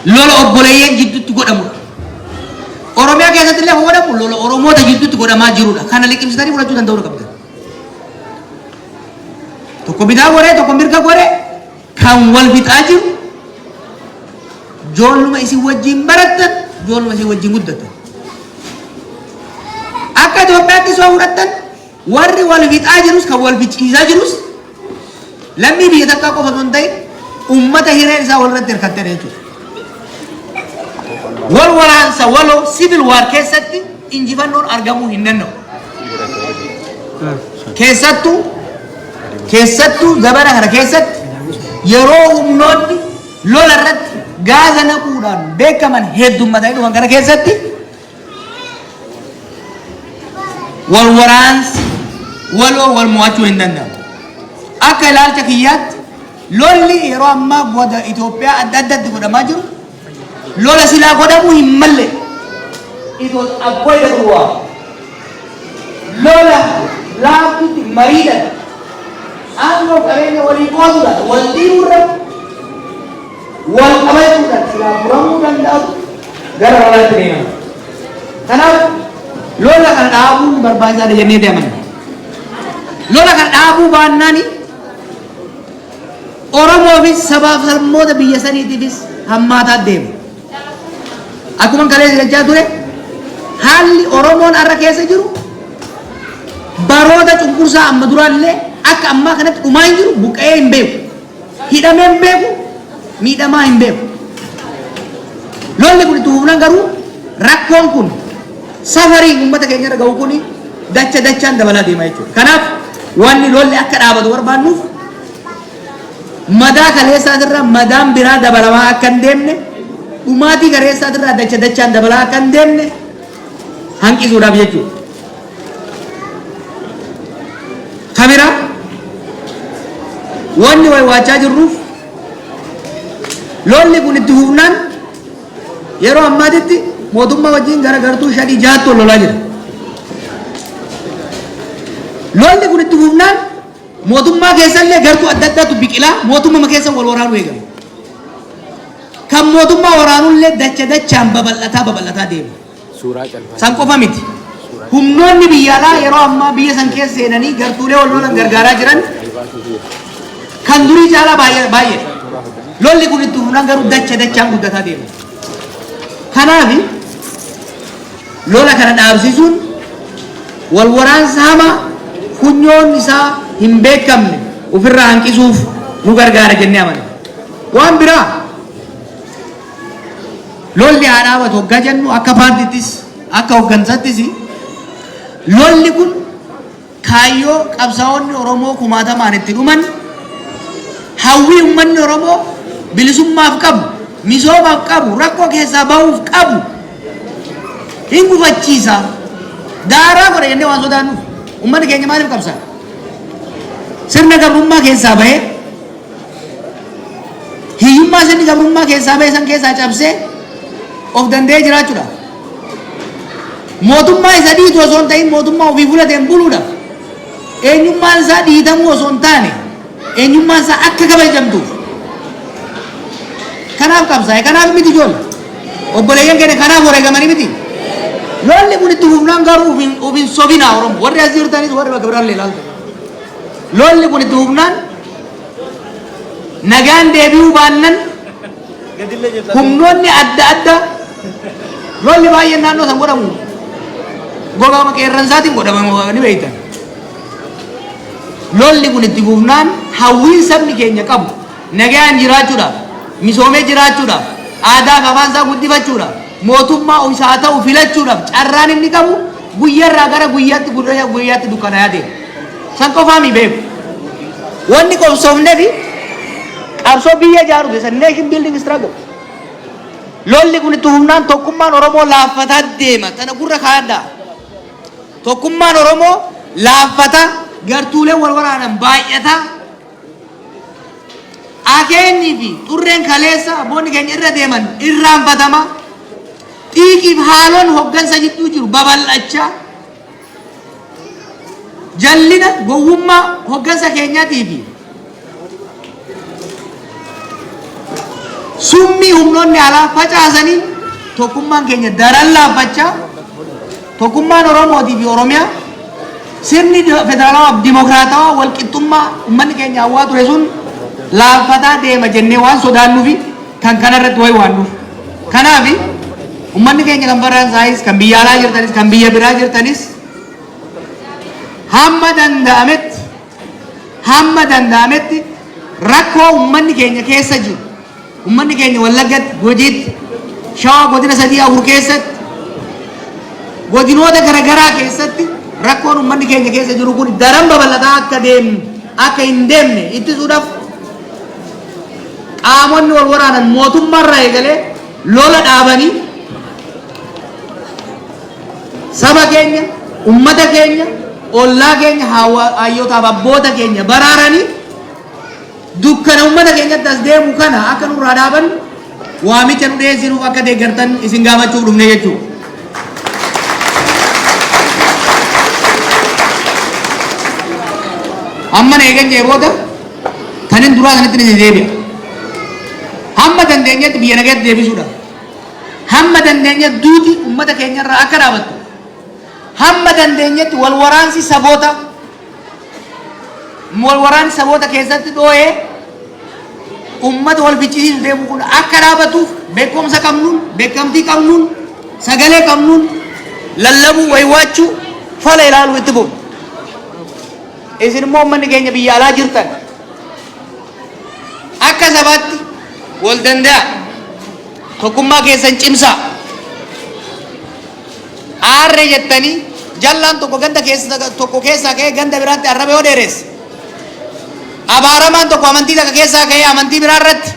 Lola obboleeyyan jidduutti godhamudha. Oromiyaa keessatti illee godhamu lola Oromoota jidduutti godhamaa jirudha. Kana liqimsitanii fudhachuu danda'uu qabdan. Tokko bitaa goree, tokko mirga goree kan wal fixaa jiru ijoolluma isin wajjin barattan, ijoolluma isin wajjin guddattan. Akka Itoophiyaatti soo fudhattan warri wal fixaa jirus kan wal ficciisaa jirus lammii biyya takkaa qofa osoo hin ta'in ummata hireen isaa walirratti hirkattedha jechuudha. Wal waraansa waloo, civil war keessatti injifannoon argamuu hin danda'u. Keessattuu zabana kana keessatti yeroo humnoonni lola irratti gaaza naquudhaan beekaman heddummatanii dhufan kana keessatti wal waraansi waloo wal mo'achuu hin danda'amu. Akka ilaalcha kiyyaatti lolli yeroo ammaa goda Itoophiyaa adda addatti godhamaa jiru lola silaa godhamuu hin malle. It was avoidable war. Lola laaftutti mariidhaan aangoo qabeenya walii qooduudhaan wal dhiibuurra mariidhaan silaa furamuu danda'u gara lolaatti deemama. Kanaaf lola kana dhaabuun barbaachisaadha jennee amanna. Lola kana dhaabuu baannaani Oromoofis sabaaf sablammoota biyya saniitiifis hammaataa deema. Akkuma kaleessa jechaa ture, haalli Oromoon har'a keessa jiru baroota cunqursaa amma duraallee akka ammaa kanatti dhumaa hin jiru, buqqa'ee hin beeku. Hidhamee hin beeku, miidhamaa hin beeku. Lolli kun itti fufnaan garuu rakkoon kun safarii uummata keenya irra ga'u kun dacha dachaan dabalaa deema jechuudha. Kanaaf wanni lolli akka dhaabatu barbaannuuf madaa kaleessaatirraa madaan biraa dabalamaa akka hin deemne, dhumaatii kaleessaatirraa dacha dachaan dabalaa akka hin deemne hanqisuudhaaf jechuudha. Kamira wanni waywaachaa jirruuf lolli kun itti fufnaan yeroo ammaatitti mootummaa wajjin gara gartuu shanii jaatti ol lolaa jira. Lolli kun itti fufnaan mootummaa keessallee gartuu adda addaatu biqilaa mootummaa keessa wal waraanuu eegala. Kan mootummaa waraanullee dacha dachaan babal'ataa babal'ataa deema. San qofa miti. Humnoonni biyya alaa yeroo ammaa biyya san keessa seenanii gartuulee wal lolan gargaaraa jiran kan durii caalaa baay'ee baay'eedha. Lolli kun itti fufnaan garuu dacha dachaan guddataa deema. Kanaaf lola kana dhaabsisuun wal waraansa hamaa funyoon isaa hin beekamne ofirraa hanqisuuf nu gargaara jennee amanna. Waan biraa, lolli haa dhaabatu hoggaa jennu, akka paartiittis akka hoggansattis, lolli kun kaayyoo qabsaa'onni Oromoo kumaatamaan itti dhuman, hawwii uummanni Oromoo bilisummaaf qabu, misoomaaf qabu, rakkoo keessaa bahuuf qabu hin gufachiisa. Daaraa godha jennee waan sodaannuuf. Uummanni keenya maaliif qabsaa? Sirna gabrummaa keessaa bahee, hiyyummaa sirni gabrummaa keessaa bahe san keessaa cabsee of danda'ee jiraachuudha. Mootummaa isa dhiitu osoo hin ta'in mootummaa ofii fudhateen buluudha. Eenyummaan isaa dhiitamuu osoo hin taane eenyummaan isaa akka kabajamtuuf. Kanaaf qabsaa'e, kanaaf miti ijoollee. Obboleeyyan keenya kanaaf wareegamanii miti. Lolli kun itti fufnaan garuu of hin sobinaa Oromoo. Warri as jirtanis, warri bakka biraallee ilaaltan. Lolli kun itti fufnaan, nagaan deebi'uu baannan, humnoonni adda addaa, lolli baay'een naannoo san godhamu gogaama qeerransaatiin godhama ni beektan. Lolli kun itti fufnaan hawwiin sabni keenya qabu nagaan jiraachuudhaaf, misoomee jiraachuudhaaf, aadaa fi afaan isaa guddifachuudhaaf, mootummaa isaa ta'u filachuudhaaf carraan inni qabu guyyaarraa gara guyyaatti guyyaa guyyaatti dukkanaa'aa deema. San qofaa mi beeku. Wanni qobsoofnee fi qabsoo biyya ijaaru keessa, nation building struggle. Lolli kun itti fufnaan tokkummaan Oromoo laaffataa deema. Tana gurra kaa'adhaa. Tokkummaan Oromoo laaffataa, gartuuleen wal waraanan baay'ataa. Akeenyii fi xurreen kaleessa abboonni keenya irra deeman irraanfatama. Xiiqiif haaloon hoggansa jidduu jiru babal'achaa. Jallina gowwummaa hoggansa keenyaatii fi summii humnoonni alaa facaasaniin tokkummaan keenya daran laaffachaa, tokkummaan Oromootii fi Oromiyaa, sirni federaalawaa fi dimokiraatawaa walqixxummaa uummanni keenya hawwaa ture sun laaffataa deema jennee waan sodaannuufi kan kanarratti wayi waannuuf. Kanaaf uummanni keenya kan Faransaayis, kan biyya alaa jirtanis, kan biyya biraa jirtanis, hamma danda'ametti rakkoo uummanni keenya keessa jiru, uummanni keenya Wallaggatti, Gujiitti, Shawaa godina sadii afur keessatti, godinoota garaagaraa keessatti rakkoon uummanni keenya keessa jiru kun daran babal'ataa akka hin deemne ittisuudhaaf qaamonni wal waraanan mootummaarraa eegalee lola dhaabanii saba keenya, ummata keenya, ollaa keenya, hayyootaaf abboota keenya baraaranii dukkana ummata keenyatti as deemu kana akka nurraa dhaaban waamicha nu dhiyeessinuuf akka deeggartan isin gaafachuuf dhufne jechuudha. Amma na eegan jee booda tanin duraa sanitti isin deebi'a. Hamma dandeenyetti biyya nagaatti deebisuudhaaf. Hamma dandeenyetti duuti uummata keenyarraa akka dhaabattu. Hamma dandeenyetti wal waraansi saboota wal waraansi saboota keessatti dhoo'ee uummata wal ficcisiisu deemu kun akka dhaabatuuf beekumsa qabnuun, beekamtii qabnuun, sagalee qabnuun lallabuu, waywaachuu, fala ilaaluu itti fufu. Isin immoo uummanni keenya biyya alaa jirtan akka sabaatti wal danda'a. Tokkummaa keessan cimsaa. Aarree jettanii jallaan tokko ganda keessa tokko keessaa ka'ee ganda biraatti arraba yoo dheeresse, abaaramaan tokko amantii takka keessaa ka'ee amantii biraa irratti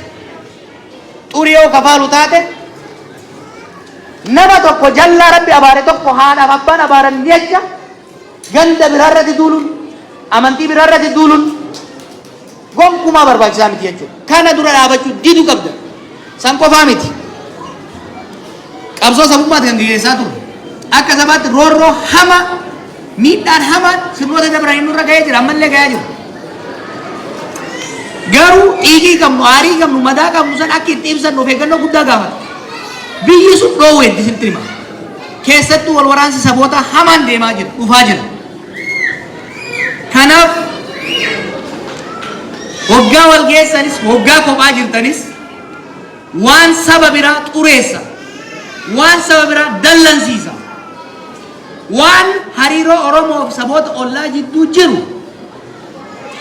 xurii yoo kafaalu taate, nama tokko jallaa Rabbi abaare tokko haadhaaf abbaan abaaran jecha ganda biraa irratti duuluun, amantii biraa irratti duuluun gonkumaa barbaachisaa miti jechuudha. Kana dura dhaabachuu didu qabda. San qofaa miti. Qabsoo sabummaati kan gaggeessaa turre. Akka sabaatti roorroo hama, miidhaan hamaan sirnoota dabranii nurra ga'ee jira, ammallee ga'aa jira. Garuu dhiigii qabnu, aarii qabnu, madaa qabnu san akka itti ibsannu of eeggannoo guddaa gaafata. Biyyi sun dhoowweetti sitti hima. Keessattuu wal waraansi saboota hamaan deemaa jira, dhufaa jira. Kanaaf hoggaa wal geessanis, hoggaa kophaa jirtanis, waan saba biraa xureessa, waan saba biraa dallansiisa, waan hariiroo Oromoo fi saboota ollaa jidduu jiru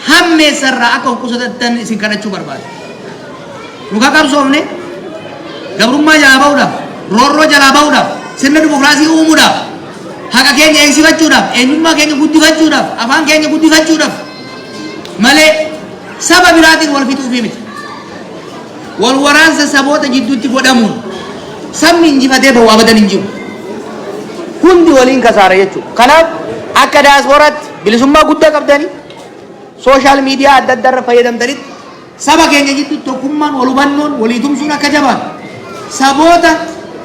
hammeessarraa akka of qusatattan isin kadhachuu barbaada. Nu ka qabsoofne gabrummaa jalaa ba'uudhaaf, roorroo jalaa ba'uudhaaf, sirna dimokiraasii uumuudhaaf, haqa keenya eegsifachuudhaaf, eenyummaa keenya guddifachuudhaaf, afaan keenya guddifachuudhaaf malee saba biraatiin wal fixuufii miti. Wal waraansa saboota jidduutti godhamuun sabni injifatee bahu abadan hin jiru. Hundi waliin kasaara jechuudha. Kanaaf akka daasporaatti bilisummaa guddaa qabdanii social media adda addaa irra fayyadamtanitti saba keenya jidduutti tokkummaan, wal hubannoon, walii tumsuun akka jabaatu, saboota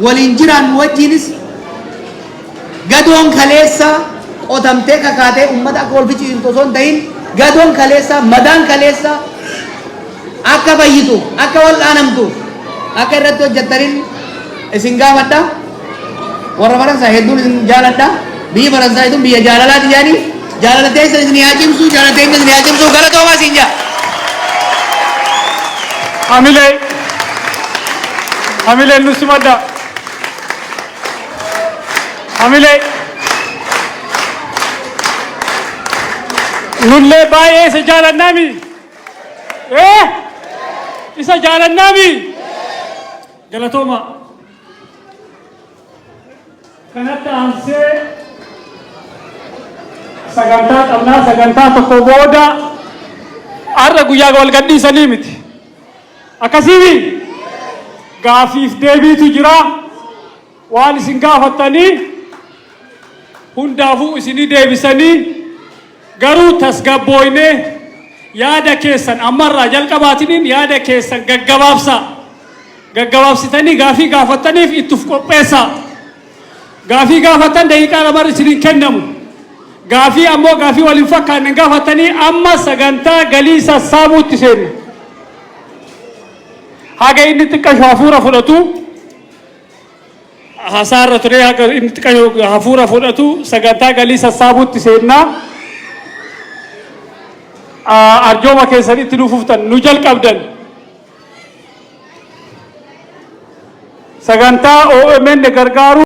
waliin jiraannu wajjiinis gadoon kaleessaa qotamtee kakaatee uummata akka wal ficcisiiftu osoo hin ta'in, gadoon kaleessaa, madaan kaleessaa akka fayyituuf, akka wal'aanamtuuf akka irratti hojjettaniin isin gaafadha. Warra Faransaay hedduun isin jaaladha. Biyyi Faransaay tun biyya jaalalaati jedhanii, jaalala teessan isin haa cimsu, jaalala teenya isin haa cimsu, galatoomaa isin jaa. Hamilee. Hamileen nu simadha. Hamilee. Nullee baay'ee isa jaalannaami. Eh? Isa jaalannaami. Galatooma. Kanatti aansee sagantaa qabnaa. Sagantaa tokko booda har'a guyyaa wal gadhiisanii miti. Akkasiimi gaafiif deebiitu jira. Waan isin gaafattanii hundaafuu isinii deebisanii, garuu tasgabbooynee yaada keessan ammarraa jalqabaatiniin yaada keessan gaggabaabsaa. Gaggabaabsitanii gaafii gaafattaniif ittuf qopheessaa. Gaafii gaafattan daqiiqaa lamarra isiniin kennamu. Gaafii ammoo gaafii waliin fakkaanne gaafattanii amma sagantaa galii sassaabuutti seenna. Haga inni xiqqashu hafuura fudhatu, hasaarra ture, haga inni xiqqashu hafuura fudhatu sagantaa galii sassaabuutti seennaa. Arjooma keessan itti nu fuftan nu jalqabdan. Sagantaa OMN gargaaruu.